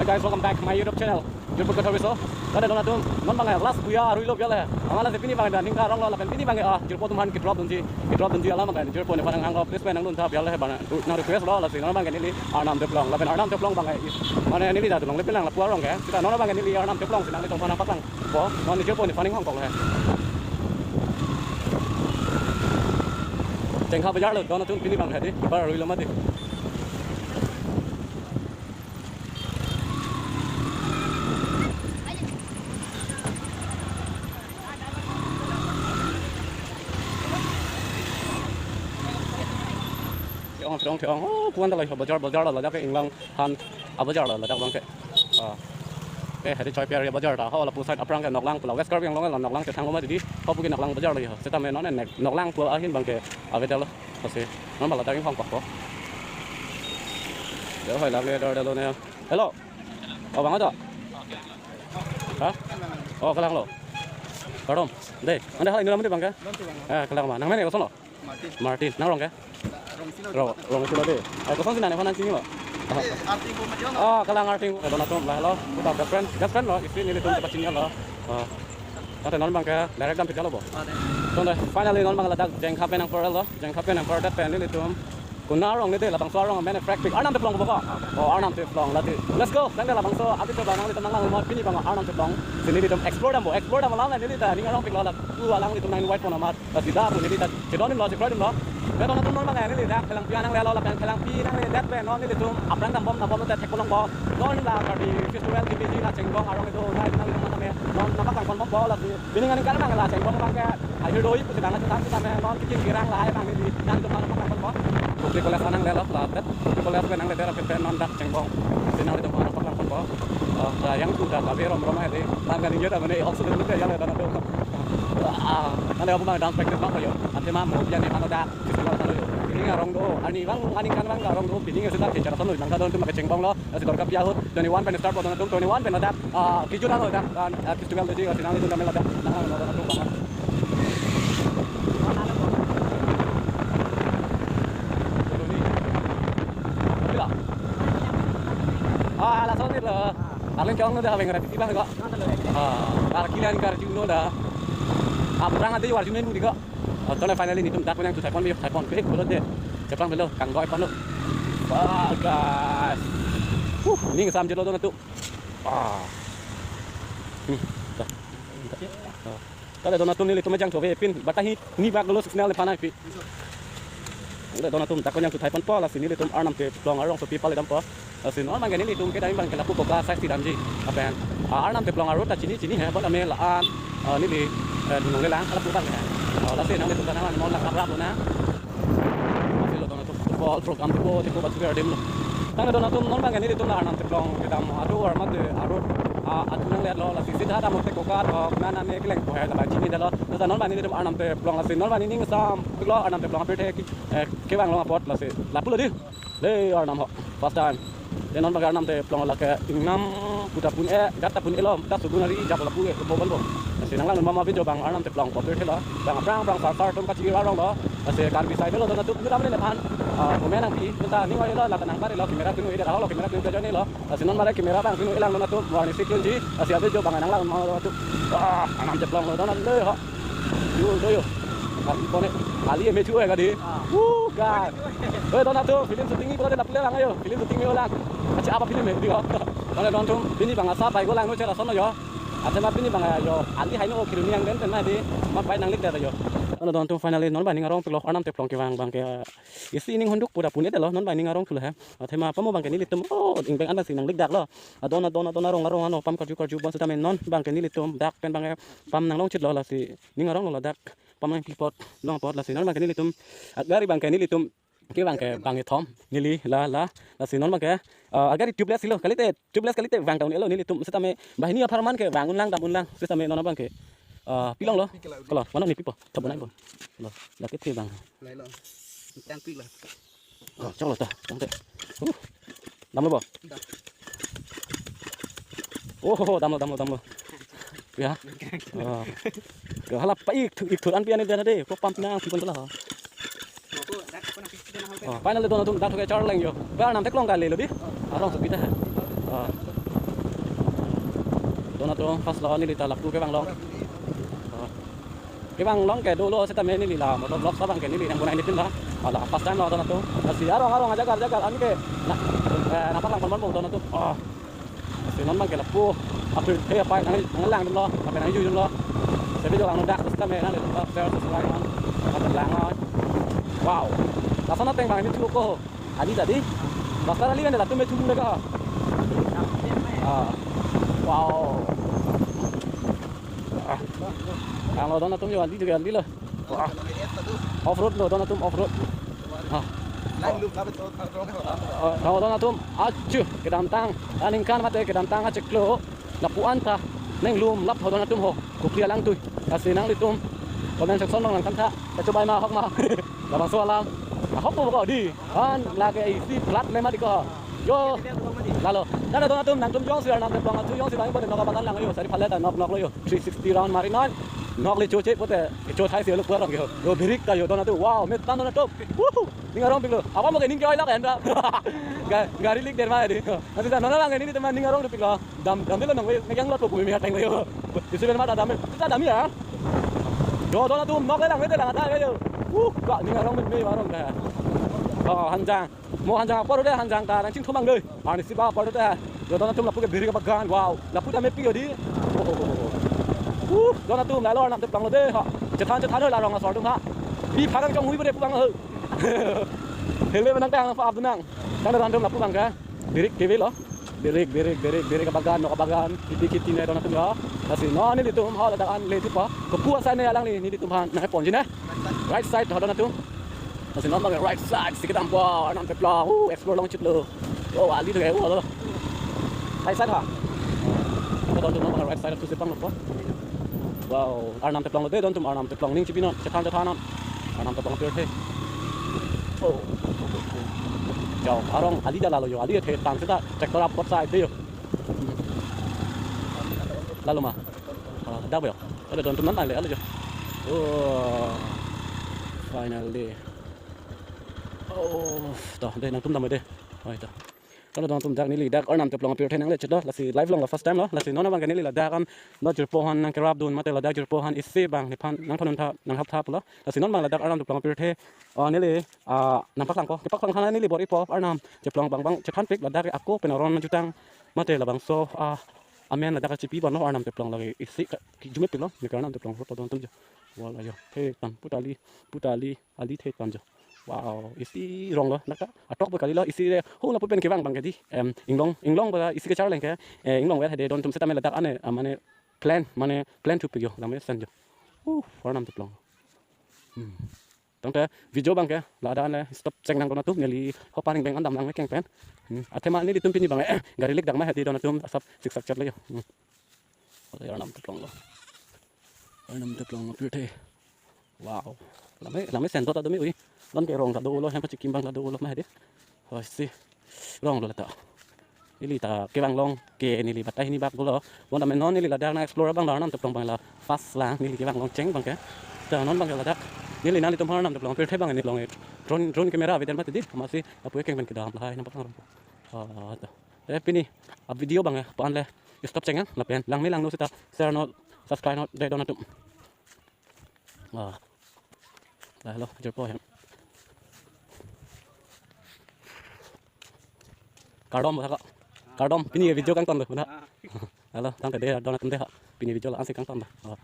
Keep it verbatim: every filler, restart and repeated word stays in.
Guys, welcome back my YouTube channel. Jirpo Kathar Riso. Tade don atum, non bang last puya arui lo bial he. Amat lasi pini bang da ning karong lo lapen pini bang ah jirpo atum aphan ke drop dunji, ke drop dunji alam bang jirpo nephan nanghang lo, please pen nangdun tha bial he bang, nang request lo, lasi non bang neli Arnam Teplong lapen Arnam Teplong bang is mane neli da tulong le penang lapu arong ke. Seta non bang neli Arnam Teplong si nanglitum aphan nangpaklangpo. Non jirpo nephan ninghongkok lo he. Chengkha bajar lo don atum pini bang he di, bar arui lo mati. Theong, theong, theong. Oh, kuan ta lai bajar, bajar lo ladak ke Inglang han abajar lo ladak bang ke. Ah. Eh, hadi choi piar ya bajar ta. Ho lapu side aphrang ke Noklang pu la West Karbi Anglong la Noklang chethang lo mati di. Ho pu ke Noklang bajar lo ya. Seta me non nek Noklang pu ahin bang ke avedetlo. Pasi non bang ladak ninghongkokpo. Ya, hoi lage dar dalo ne. Hello. Oh, bang ato. Ha? Oh, kelang lo. Kardom. Dei, anda hal ini lama di bang ke? Eh, kelang ma. Nang mene kosong lo? Martin. Martin. Nang rong ke? Rong silo. Rong, rong silo dei. Eh, kosong si nang nephan nangchini lo? Eh, Arting ko Martin lo. Oh, kelang Arting. Eh, don atum lahelo. Kita best friend. Best friend lo. Isi nelitum cepat chini lo. Oh. Tade non bang ke direct dam pita lo bo. Ade. Tade finally non bang ladak Jengkha pen nangpor lo. Jengkha pen nangpor det pen nelitum. Kuna arong ni dei, labangso arong mene frak pik. Arnam Teplong bo ko? Oh, Arnam Teplong lati. Let's go. Tangte labangso abi to bang nanglitum nanglang mo pini bang Arnam Teplong. Si nelitum explore dampo, explore dampo lang neli ta ning arong pik lo la. Ku alanglitum nang invite pon amat. Lasi da pu neli ta chedon lo, chekroidun lo. Be don atum non bang neli dak kelangpi nanglelo lapen kelangpi nangledet pen non nelitum aphrang dambom dambom ta thek ponlongpo. Non la Karbi Festival K B G la Chengbong arong itum nangtum mata me non nangpaklangponpo lasi. Pining aningkan bang la Chengbong bang ke ahir doi pusi bang la chethan seta me non kiching kirang lahai bang neli nangtum aphan nangpaklangponpo. Bukli College nanglelo lapen Bukli College ke nangledet lapen non dak Chengbong. Si nanglitum aphan nangpaklangponpo. Oh, ta yang sudah tapi rom rom aja dei. Bang kan injek mane oxygen lu ya le don atum. Ah, nanti aku bang dance practice bang yo. Nanti ma mo biar ni mana dak. Festival lo yo. Pining arong do. Ani bang, aningkan bang arong do. Pining sudah ke cara sono nang don atum ke Chengbong lo. Lasi Dorka pi ahut twenty-one pen start po don atum, twenty-one pen ladak, ah, kijut lo dak, ah, festival jadi lasi nanglitum kami ladak nang don atum bang. Pila? Ah, lason ni lo. Arleng chong lo dah, bang, rapi bang ko. Ah, arkilan karju lo dah. Ah, berang ada warju ni budi ko. Oh, tole finally nelitum dak pen nangthu thaipon, bi thaipon, bi pulo de. Cheplang pulo, kangdoi ponlo. Wah, guys. Huh, ning sam jelo don atum. Ah. Hmm, dah. Ah. Tade don atum nelitum jangthu ave pin, bata hi, ni bak lo signal le panai pi. Tade don atum dak pen nangthu thaiponpo, lasi nelitum Arnam Teplong arongsopi pale dampo. Lasi non bang ke nelitum ke dai bang ke lapu koka sai si damji. Lapen, ah, Arnam Teplong arut ta chini chini he, bot ame la-an, ah, neli, eh, dunong lelang lapu bang he. Ah, lasi nanglitum ta nang non la kaprap lo na. Lasi lo don atum football program ko teko batu adim lo. Tangte don atum non bang ke nelitum la Arnam Teplong kedam adu armat de arut, ah, adu nangletlo lasi sita dam teko ka, ah, nana ne kelengpo he la chini detlo. Lasi non bang nelitum Arnam Teplong lasi non bang ning sam lo Arnam Teplong apirthe ke, eh, kevang long apot lasi lapu lo di. Le Arnam ho, first time. Te non bang Arnam Teplong lake ingnam puta pun-e, gat ta pun-e lo, ta subun ari jak lapu-e, bo bon bo. Lasi nanglang ma ma video bang Arnam Teplong ko pirthe lo. Bang aphrang aphrang sar sar atum kachiri arong lo. Lasi Karbi side lo don atum kedam le pan. Ah, komen nangpi, ta ning oi lo, la ta nangpar lo, camera pinu ida ho lo, camera pinu join lo. Lasi non mare camera bang pinu ilang don atum, warni siklun ji. Lasi abi jo bang nanglang ma don atum. Wah, Arnam Teplong lo don atum le ho. Yo, yo, yo. Kali pone, kali eme chu eh kali. Ah. Uh, guys. Eh, don atum, film shooting ni pula de lapule lang ayo. Film shooting ni ulang. Acha apa film eh, di ho. Don atum, pini bang asa pai ko lang no chera sono yo. Athema pini bang yo, ali hai no kiru ni angden pen ma di. Ma pai nanglik da yo. Don atum finally non bang ning arong pik lo Arnam Teplong kevang bang ke. Isi ning hunduk puta pun-e detlo, non bang ning arong thulo he. Athema pamo bang ke nelitum, oh, ingbeng an si nanglik dak lo. Adon adon adon arong arong ano pam karju karju bon seta me non bang ke nelitum dak pen bang ke pam nanglong chit lo lasi ning arong lo ladak. Pam nangpi apot, long apot lasi non bang ke nelitum, ah, gari bang ke nelitum, ke bang ke bang kethom, neli la la, lasi non bang ke, ah, gari tubeless lo, kalite, tubeless kalite vang ta un-elo nelitum seta me, banghini apharman ke vang unlang dam unlang, seta me non bang ke, ah, pilong lo, kalo, mano ni pipo, thap bonai po, lo, lake the bang. Lai lo, tang pi lo. Oh, choklo ta, tangte. Uh. Damlo bo? Dam. Oh, damlo, damlo, damlo. Ya. Oh. Yo, hala pa ik thu, ik thu an pi ani dana de. Ko pam nangpi pon la. Oh, finally don atum dak ke char leng yo. Ba Arnam Teplong kali lo bi. Arongsopi ta. Oh. Don atum, first lo neli ta lapu kevang long. Oh. Kevang long ke dolo setame neli la motor vlog abang ke neli nang bunai nitin la. Hala first time lo don atum. Lasi arong arong ajagar ajagar ani ke na, eh, napak lang pon pon don atum. Oh. Lasi non abang ke lapu. Aphi the apai nang nang lang lo, apai nang ju lo. Sebi jo lang lo dak setame nang le ta fair sesuai non. Apat lang lo. Wow. Lason ateng abang ni thu ko. Adi tadi. Pastor Ali kan latum me thum lega. Ah. Wow. Ah. Ang lo don atum yo adi juga adi lo. Wah. Off road lo don atum off road. Ah. Ah, ang lo don atum achu kedamtang. Aningkan mate kedamtang achiklo. Lapu-an ta. Neng lum lap ho don atum ho. Kopli alang tui. Lasi nanglitum comment section along nang than tha. Kachobai ma ahok ma. Labangso alam. Ahok po ko di. An lake isi plat le ma di ko. Yo. Lalo. Nana don atum nangtum jongsi Arnam Teplong achu jongsi bang ipo de nok abagan lang yo. Sari phalet ta nok nok lo yo. Three sixty round mari non. Nok le choche pote. Cho thai si lo puarong yo. Yo birik ta yo don atum. Wow, met tan don atum. Wuhu. Ning arongpik lo. Apa mo ke ning joy lak enda. Ga-, gari lik der ma di. Nanti ta nona bang ini teman ning arongpik lo. Dam, dam dilo nang we, nang yang lot lo bumi mi hateng yo. Isi ben ma ta dam, ta dam ya. Yo don atum nok le lang le lang ta yo. Uh, ka ning arong me me arong ta. Oh, hanjang. Mo hanjang apor de hanjang ta nang chingthum ang de. Ani si ba apor de. Yo don atum lapu ke birik abagan. Wow. Lapu ta mepi yo di. Oh, oh, oh, oh. Uh, don atum la lo Arnam Teplong lo de ha. Chethan chethan la rong asor atum ha. Pi phakang chonghui pu de pu bang ho. Hele menang tang apa abdunang. Kan don atum lapu bang ke. Birik kevi lo. Birik, birik, birik, birik abagan, nok abagan, kheti kheti ne don atum ya. Lasi non nelitum ha ladak an le thupo. Kopu asai ne alangli nelitum aphan nang ponji ne. Right side ha don atum. Lasi non abang right side si kedam po Arnam Teplong. Uh, explore longchit lo. Oh, ali tu ke. Uh, lo. Right side ha. Don atum abang right side tu si panglo po. Wow, Arnam Teplong lo de don atum Arnam Teplong ning chipi non. Chethan chethan non. Arnam Teplong pirthe. Oh. Yo, arong ali jala lo yo. Ali the tang seta tractor apot sa de yo. Lalo ma. Ah, dak yo. Ada don atum nan le alo yo. Oh. Finally. Oh, to de nangtum dam de. Oi to. Kalau don atum dak neli dak Arnam Teplong pirthe nang le chit lo. Lasi live along la first time lo. Lasi non abang ke neli ladak an lo jirpo aphan nang kerap dun mate ladak jirpo aphan isi bang nephan nang thanun tha nang hap tha pulo. Lasi non abang ladak Arnam Teplong pirthe. Oh, neli, ah, nang paklang ko. Kepaklang khana neli bor-ipo Arnam Teplong bang bang chethanpik ladak ako pen aron jutang mate labangso, ah, amen ladak chipi bang no Arnam Teplong lagi isi ka, ki jumepik lo. Ni ke Arnam Teplong road lo don atum jo. Wala yo. He tan putali, putali, ali the tan jo. Wow, isi rong lo. Naka atok be kali lo isi re. Ho lapu pen kevang bang ke di. Em, inglong, inglong ba isi kecharleng ke. Eh, inglong wer hade don atum setame ladak ane, ah, mane plan, mane plan thupik yo. Lamesen jo. Uh, Arnam Teplong. Hmm. Tangte video bang ke ladak le stop cheng nang don atum neli hopa ning beng an dam lang me keng pen. Hmm. Athema nelitum pini bang, eh, gari lik dak ma hadi don atum asap siksak chat le yo. Hmm. Oi, Arnam Teplong lo. Arnam Teplong lo pirthe. Wow. Lame, lamesen to ta dumi ui. Don ke rong ta dolo, hem pachikim bang ta dolo ma hadi. Oi si. Rong lo lata. Neli ta kevang long ke neli batai hini bak dolo. Bonta me non neli ladak nang explore bang Arnam Teplong bang la first lang neli kevang long cheng bang ke. Ta non bang ke ladak. Neli nanglitum Arnam Teplong pirthe bang neli long e. Drone, drone camera avedetma tidi. Amatsi lapu ekeng pen kedam lahai nampak nang. Ah, ta. Eh, pini a video bang ya, pan le stop cheng nang lapen lang me lang no seta share no subscribe no de don atum. Ah. Lah, hello, jirpo hem. Kardom, bosaka. Kardom, pini video kangton lo, na. Hello, tangte de don atum de ha. Pini video la-an si kangton lo. Ah.